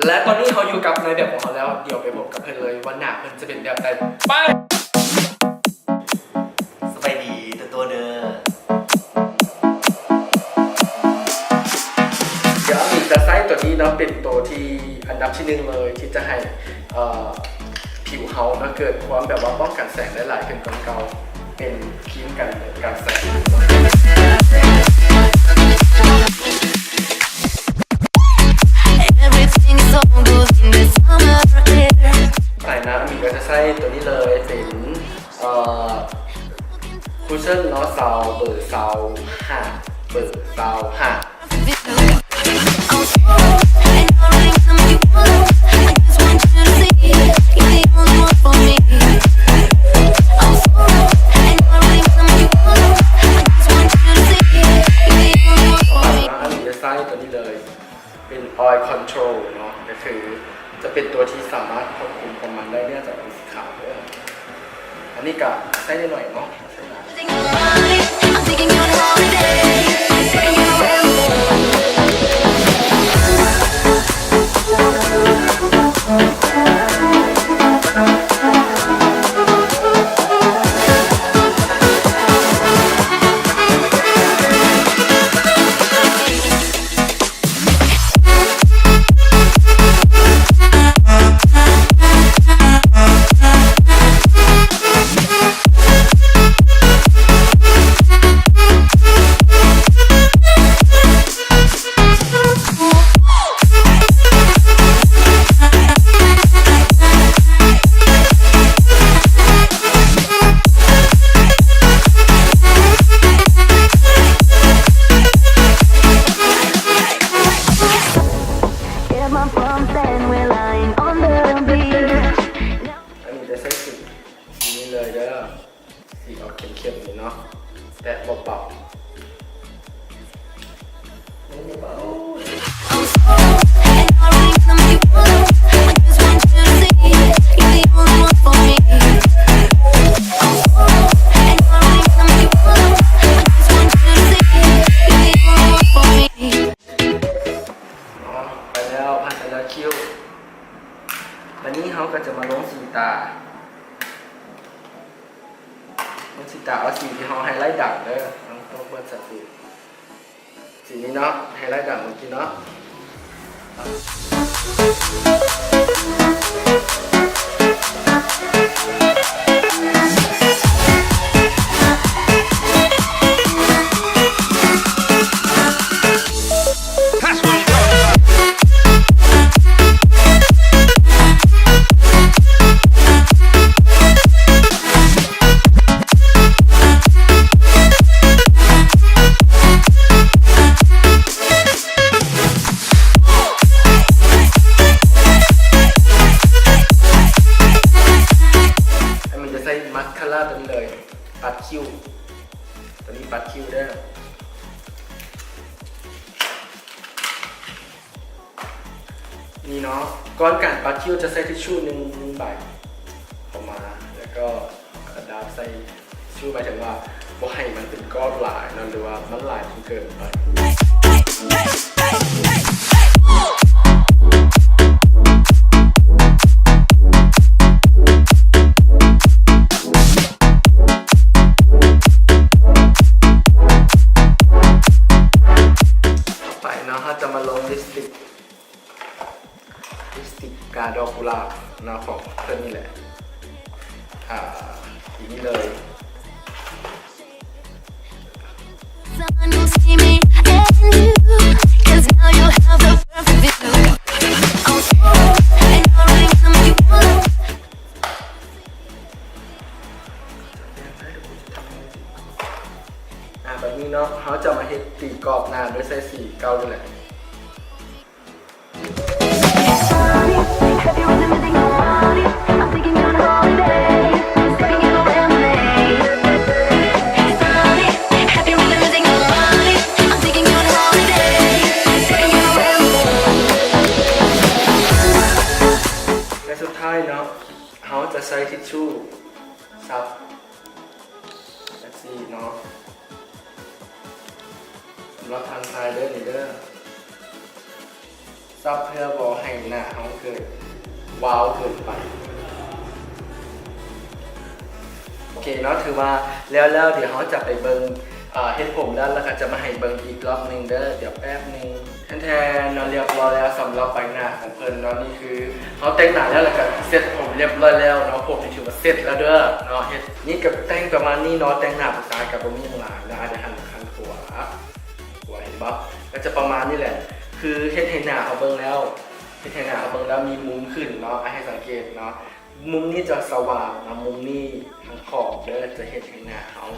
ແລະຕອນນີ້ເຮົາຢູ່ກັບນາຍແບບຂອງເຮົາແລ້ວ, ດຽວໄປພົບກັບເພິ່ນເລີຍວ່າໜ້າເພິ່ນຈະເປັນແບບໃດ. ໄປ! ສະບາຍດີໂຕໆເດີ. ດຽວອາມີຈະໃຊ້ໂຕນີ້ເນາະ ເປັນໂຕທີ່ອັນດັບທີໜຶ່ງເລີຍ ທີ່ຈະໃຫ້ ເອີ ຜິວເຮົາເນາະ ເກີດຄວາມແບບວ່າປ້ອງກັນແສງໄດ້ຫຼາຍຂຶ້ນກວ່າເກົ່າ, ເປັນຄຣີມກັນແດດກັນແສງ. Everything so good in the summer air. ປາຍໜ້າອາມີກໍຈະໃຊ້ໂຕນີ້ເລີຍ ເປັນ ເອີ ຄຸດເຊິນເນາະ ຊາວ ເບີຊາວຫ້າ ເບີຊາວຫ້າ. ອັນນີ້ຈະໃຊ້ຕົວນີ້ເລີຍ ເປັນ Oil Control ເນາະ ກໍຄືຈະເປັນຕົວທີ່ສາມາດຄວບຄຸມຄວາມມັນໄດ້ ເນື່ອງຈາກມັນ ຂາວເດີ. ອັນນີ້ກະໃຊ້ໜ້ອຍໆເນາະ. ອັນນີ້ຈະໃຊ້ສີ ສີນີ້ເລີຍເດີ ສີອອກເຂັ້ມໆນີ້ເນາະ ແຕະເບົາໆ. ເນາະ ໄປແລ້ວ ຜ່ານໄປແລ້ວຄິ້ວ. ບາດນີ້ເຮົາກໍຈະມາລົງສີຕາ ລົງສີຕາ ເອົາສີທີ່ເຮົາໄຮໄລດັງເດີ ຕ້ອງ ຕ້ອງເບິ່ງຊັດເຈນ. ສີນີ້ເນາະ ໄຮໄລດັງເມື່ອກີ້ເນາະ. ແລ້ວມັນຈະໃຊ້ມາສຄາຣາຕົວນີ້ເລີຍ ປັດຄິ້ວ. ຕົວນີ້ປັດຄິ້ວເດີ. ນີ້ເນາະ ກ່ອນການປັດຄິ້ວຈະໃຊ້ທິດຊູໜຶ່ງ ໜຶ່ງໃບເຂົ້າມາ ແລ້ວກໍເອົາກະດາດໃສ່ທິດຊູ ໝາຍເຖິງວ່າບໍ່ໃຫ້ມັນເປັນກ້ອນຫຼາຍເນາະ ຫຼືວ່າມັນຫຼາຍຈົນເກີນໄປ. ຕໍ່ໄປເນາະ ເຮົາຈະມາລົງລິບສະຕິກ ລິບສະຕິກກາດອກກຸຫຼາບເນາະ ຂອງເພິ່ນນີ້ແຫຼະ ອ່າ ສີນີ້ເລີຍ. ອ່າ ແບບນີ້ເນາະ ເຮົາຈະມາເຮັດຕີກອບໜ້າໂດຍໃຊ້ສີເກົ່ານີ້ແຫຼະ. ແລະ ສຸດທ້າຍເນາະ ເຮົາຈະໃຊ້ທິດຊູຊັບ ແບບນີ້ເນາະ ສຳລັບທາງຊາຍເດີ ນີ້ເດີ. ຊັບເພື່ອບໍ່ໃຫ້ໜ້າເຮົາເກີດວາວເກີນໄປ. ໂອເຄເນາະ ຖືວ່າແລ້ວແລ້ວ ດຽວເຮົາຈະໄປເບິ່ງ ເຮັດຜົມແລ້ວ ແລ້ວກໍຈະມາໃຫ້ເບິ່ງອີກລອບໜຶ່ງເດີ. ດຽວແປັບໜຶ່ງ. ແທນໆ ເນາະ ລຽບຮ້ອຍແລ້ວສຳລັບໃບໜ້າຂອງເພິ່ນເນາະ. ນີ້ຄືເຮົາແຕ່ງໜ້າແລ້ວ ແລ້ວກໍເຊັດຜົມລຽບຮ້ອຍແລ້ວເນາະ. ຜົມນີ້ຖືວ່າເຊັດແລ້ວເດີເນາະ. ເຮັດ ນີ້ກໍແຕ່ງປະມານນີ້ເນາະ. ແຕ່ງໜ້າຜູ້ຊາຍກໍບໍ່ມີຫຍັງຫຼາຍເນາະ. ອາດຈະຫັນຂ້າງຂວາ ຂວາ ເຫັນບໍ່? ກໍຈະປະມານນີ້ແຫຼະ. ຄືເຮັດໃຫ້ໜ້າເຮົາເບິ່ງແລ້ວ ເຮັດໃຫ້ໜ້າເຮົາເບິ່ງແລ້ວມີມຸມຂຶ້ນເນາະ. ອາ ໃຫ້ສັງເກດເນາະ ມຸມນີ້ຈະສະຫວ່າງເນາະ ມຸມນີ້ທາງຂອບເດີ ຈະເຮັດໃຫ້ໜ້າເຮົາ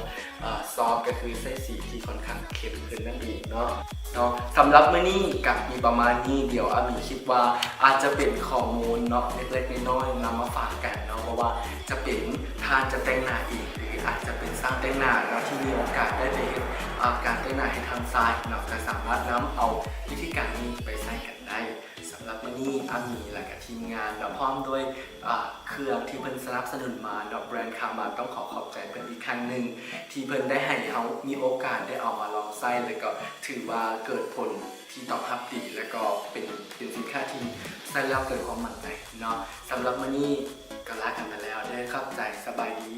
ເອີ ຊອບ ກໍຄືໃຊ້ສີທີ່ຄ່ອນຂ້າງເຂັ້ມຂຶ້ນນັ້ນເອງເນາະ ເນາະ. ສຳລັບມື້ນີ້ກໍມີປະມານນີ້. ດຽວອາມີຄິດວ່າອາດຈະເປັນຂໍ້ມູນເນາະ ເລັກໆນ້ອຍໆ ນຳມາຝາກກັນເນາະ ບໍ່ວ່າຈະເປັນທ່ານຈະແຕ່ງໜ້າເອງ ຫຼືອາດຈະເປັນຊ່າງແຕ່ງໜ້າເນາະ ທີ່ມີໂອກາດໄດ້ໄປເຮັດ ອາ ການແຕ່ງໜ້າໃຫ້ທ່ານຊາຍເນາະ ກໍສາມາດນຳເອົາວິທີການນີ້ໄປໃຊ້ກັນໄດ້. ສຳລັບມື້ນີ້ ອາມີ ແລະກະທີມງານເນາະ ພ້ອມດ້ວຍ ອາ ເຄື່ອງທີ່ເພິ່ນສະໜັບສະໜູນມາເນາະ ແບຣນຄາມາ ຕ້ອງຂໍຂອບໃຈເພິ່ນອີກຄັ້ງໜຶ່ງ ທີ່ເພິ່ນໄດ້ໃຫ້ເຮົາມີໂອກາດໄດ້ເອົາມາລອງໃຊ້ ແລະກໍຖືວ່າເກີດຜົນທີ່ຕອບຮັບດີ ແລະກໍເປັນ ເປັນສິນຄ້າທີ່ໃຊ້ແລ້ວເກີດຄວາມໝັ້ນໃຈເນາະ. ສຳລັບມື້ນີ້ກໍລາກັນໄປແລ້ວເດີ. ຂອບໃຈ. ສະບາຍດີ.